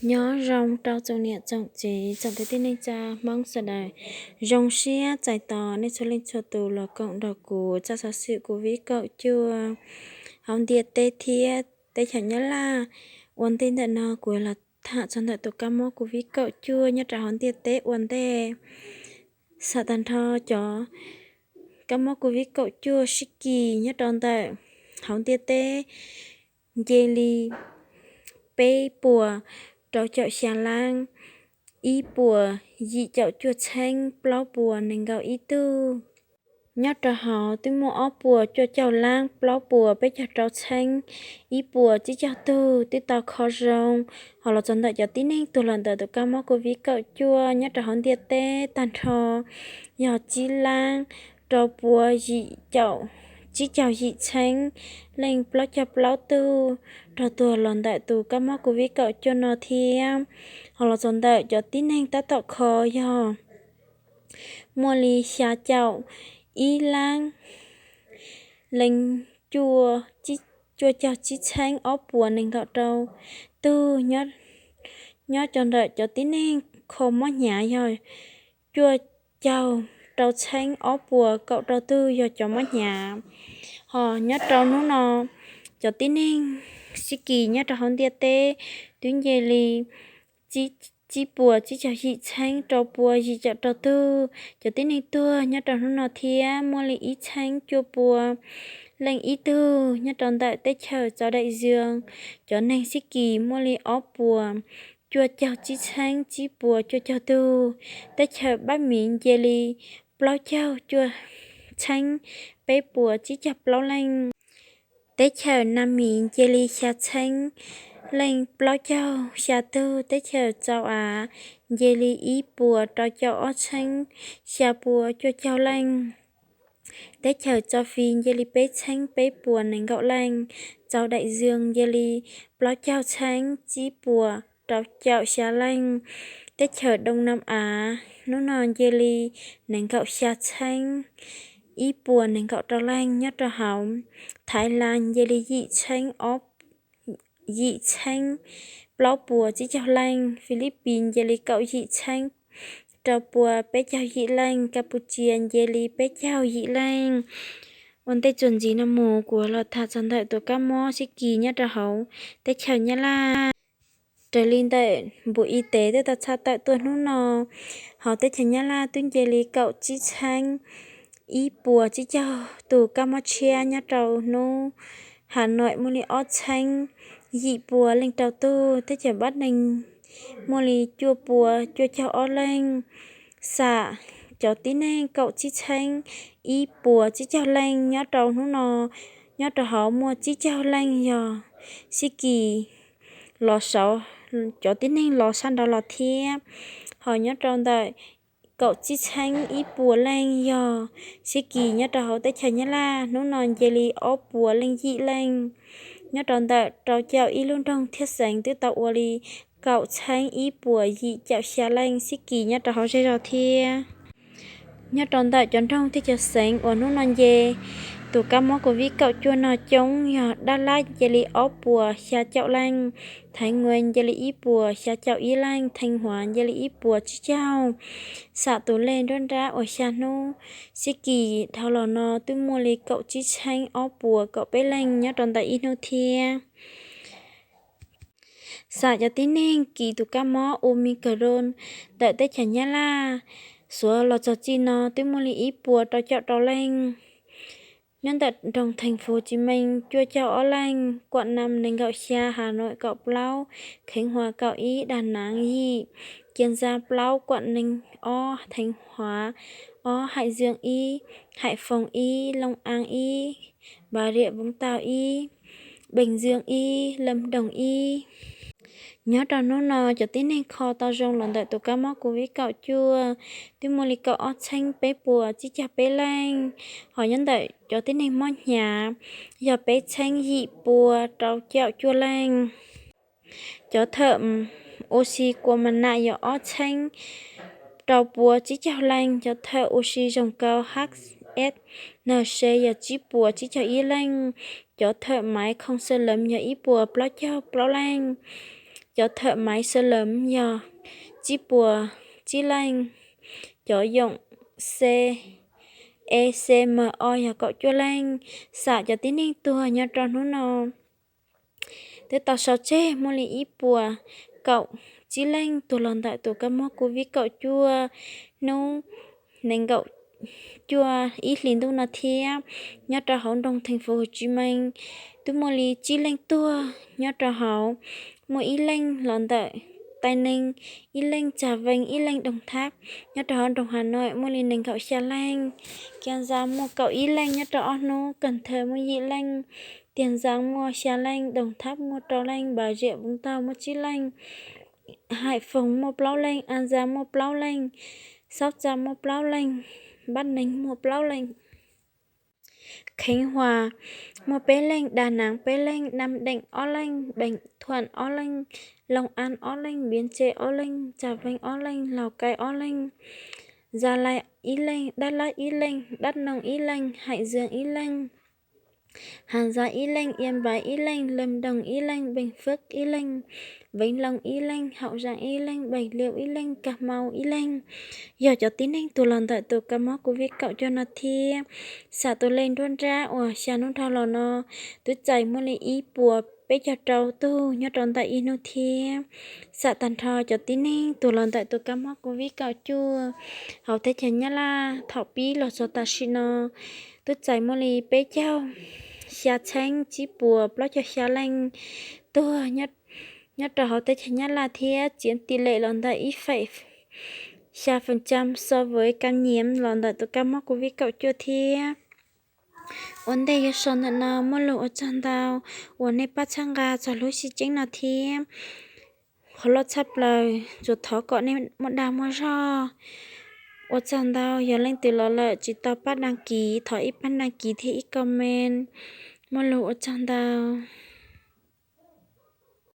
Nyob zoo rau tsoom niam tsoom txiv tsoom kwv tij neej tsa Hmoob sawv daws. Zoo siab txais tos nej txhua leej txhua tus los koom nrog kuv txoj xov xwm Covid kaum cuaj hauv ntiaj teb thiab teb chaws Nyab Laj. Ua ntej ntawm no kuv los tham txog ntawm tus kab mob Covid kaum cuaj nyob rau hauv ntiaj teb ua ntej. Xam tag nrho cov kab mob Covid kaum cuaj sib kis nyob rau ntawm hauv ntiaj teb nce li peb puas rau caum xya lab ib puas yim caum cuaj txheeb plaub puas nees nkaum ib tug. Nyob rau hauv twb muaj ob puas cuaj caug lab plaub puas peb caug rau txheeb ib puas tsib caug tug twb tau kho zoo. Ho los txog ntawm cov tib neeg tuag los ntawm tus kab mob Covid kaum cuaj nyob rau hauv ntiaj teb tag nrho yog tsib lab rau puas yim caum tsib caug yim txheeb leej plaub caug plaub tug raug tuag los ntawm tus kab mob Covid kaum cuaj no thiab. Ho los txog ntawm cov tib neeg tab tom kho yog muaj li xya caum ib lab leej cuaj caug tsib txheeb ob puas nees nkaum rau tug. Nyob rau ntawm cov tib neeg kho mob hnyav yog cuaj caug rau txheeb ob puas kaum rau tug yog cov mob hnyav. Ho nyob rau hnub no cov tib neeg sib kis nyob rau hauv ntiaj teb twb nce li tsib puas tsib caug yim txheeb rau puas yim caum rau tug. Cov tib neeg tuag nyob rau hnub no thiab muaj li ib txheeb cuaj puas leej ib tug. Nyob rau ntawm teb chaws Txau Daim Zws cov neeg sib kis muaj li ob puas cuaj caug tsib txheeb tsib puas cuaj caug tug. Teb chaws Npab Miv nce li plaub caug cuaj txheeb peb puas tsib caug plaub leej. Teb chaws Nas Miv nce li xya txheeb leej plaub caug xya tug. Teb chaws Txau Av nce li ib puas rau caum ob txheeb xya puas cuaj caug leej. Teb chaws Txau Fis nce li peb txheeb peb puas nees nkaum leej. Txau Daim Zws nce li plaub caug txheeb tsib puas rau caum xya leej. Teb chaws Doo Nam Av hnub no nce li nees nkaum xya txheeb ib puas nees nkaum rau leej. Nyob rau hauv Thaiv Las nce li yim txheeb ob yim txheeb plaub puas tsib caug leej. Fis Lib Pis nce li kaum yim txheeb rau puas peb caug yim leej. Kas Pus Tsias nce li peb caug yim leej. Ua ntej txuas ntxiv no mus kuv los tham txog ntawm tus kab mob sib kis nyob rau hauv teb chaws Nyab Laj. Raws li ntawm npus i tev twb tau tshaj tawm tuaj hnub no, hauv teb chaws Nyab Laj twb nce li kaum tsib txheeb ib puas tsib caug tus kab mob tshiab nyob rau hnub Has Noim muaj li ob txheeb yim puas leej rau tug. Teb chaws Npab Neeg muaj li cuaj puas cuaj caug ob leej. Xam cov tib neeg kaum tsib txheeb ib puas tsib caug leej nyob rau hnub no, nyob rau hauv muaj tsib caug leej yog sib kis los saud, cov tib neeg los sab nraud los thiab. Ho nyob rau ntawm kaum tsib txheeb ib puas leej yog sib kis nyob rau hauv teb chaws Nyab Laj hnub no nce li ob puas leej yim leej. Nyob rau ntawm rau caum ib lub nroog thiab xeev twb tau ua li kaum txheeb ib puas yim caum xya leej sib kis nyob rau hauv zej zog thiab. Nyob rau ntawm cov nroog thiab cov xeev uas hnub no nce tus kab mob Covid kaum cuaj no coob yog Dab Lab nce li ob puas xya caum leej, Thaiv Nguas nce li ib puas xya caum ib leej, Theej Huav nce li ib puas tsib caug. Xam tus lej nruab nrab uas xya hnub sib kis dhau los no twb muaj li kaum tsib txheeb ob puas kaum peb leej nyob rau ntawm ib hnub thiab. Xam cov tib neeg kis tus kab mob Omicron ntawm teb chaws Nyab Laj, xuav los txog txij no twb muaj li ib puas rau caum rau leej. Nyob ntawm nroog Theej Fus Tsis Meej cuaj caug ob leej, Kuam Nam nees nkaum xya, Has Noim kaum plaub, Kheev Huas kaum ib, Dab Naav yim, Kias Ntxas plaub, Kuam Neeg ob, Theej Huav ob, Haim Zws ib, Haim Foos ib, Looj Aav ib, Npas Riam Voob Tau ib, Npeej Zws ib, Laj Doog ib. Nyob rau hnub no cov tib neeg kho tau zoo los ntawm tus kab mob Covid kaum cuaj twb muaj li kaum ob txheeb peb puas tsib caug peb leej. Ho nyob ntawm cov tib neeg mob hnyav yog peb txheeb yim puas rau caum cuaj leej. Cov thawm ua si kua mas nam yog ob txheeb rau puas tsib caug leej, cov thawm ua si zoo kaus H F N C yog tsib puas tsib caug ib leej, cov thawm maiv khoo xwb lees yog ib puas plaub caug plaub leej. Cov thawm maiv sa lawm yog tsib puas tsib leej, cov yoom C, E, C, M, O yog kaum cuaj leej. Xam cov tib neeg tuag nyob rau hnub no twb tau sau tseg muaj li ib puas kaum tsib leej tuag los ntawm tus kab mob COVID kaum cuaj hnub nees nkaum cuaj ib hlis ntuj no thiab. Nyob rau hauv nroog Theej Fuv Hauv Tsib Meej twb muaj li tsib leej tuag nyob rau hauv, muaj ib leej los ntawm Tây Ninh, ib leej Trà Vinh, ib leej Đồng Tháp. Nyob rau hauv nroog Hà Nội muaj li nees nkaum xya leej. Kiag ntxa muaj kaum ib leej nyob rau ob hnub, Cần Thơ muaj yim leej, Tiền Giang muaj xya leej, Đồng Tháp muaj rau leej, Bà Rịa Vũng Tàu muaj tsib leej, Hải Phòng muaj plaub leej, An Giang muaj plaub leej, Sóc Trăng muaj plaub leej, Bắc Ninh muaj plaub leej, Khánh Hòa muaj peb leej, Đà Nẵng peb leej, Nam Định ob leej, Bình Thuận ob leej, Long An ob leej, Bến Tre ob leej, Trà Vinh ob leej, Lào Cai ob leej, Gia Lai ib leej, Đắk Lắk ib leej, Đắk Nông ib leej, Hải Dương ib leej, Hà Giang ib leej, Yên Bái ib leej, Lâm Đồng ib leej, Bình Phước ib leej, Vĩnh Long ib leej, Hậu Giang ib leej, Bạc Liêu ib leej, Cà Mau ib leej. Yog cov tib neeg tuag los ntawm tus kab mob COVID kaum cuaj no thiab. Xam tus lej nruab nrab uas xya hnub dhau los no twb txais muaj li ib puas peb caug rau tug nyob rau ntawm ib hnub thiab. Xam tag nrho cov tib neeg tuag los ntawm tus kab mob COVID kaum cuaj hauv teb chaws Nyab Laj thaum pib los txog tam sim no twb txais muaj li peb caug xya txheeb tsib puas plaub caug xya leej tuag nyob rau hauv teb chaws Nyab Laj thiab, chiếm tỷ lệ los ntawm ib phẩy xya phần trăm so với ca nhiễm los ntawm tus kab mob COVID kaum cuaj thiab. Ua ntej yuav so ntawm no muaj lus ua tsaug ntau uas nej pab txhawb nqa txog lub sij tseeb no thiab. Qhov loj tshaj plaws tsuas thov kom nej muaj dag muaj zog. Ua tsaug ntau, yog leej twg los lawm tsis tau pab đăng ký, thov ib pab đăng ký thiab ib comment. Muaj lus ua tsaug ntau.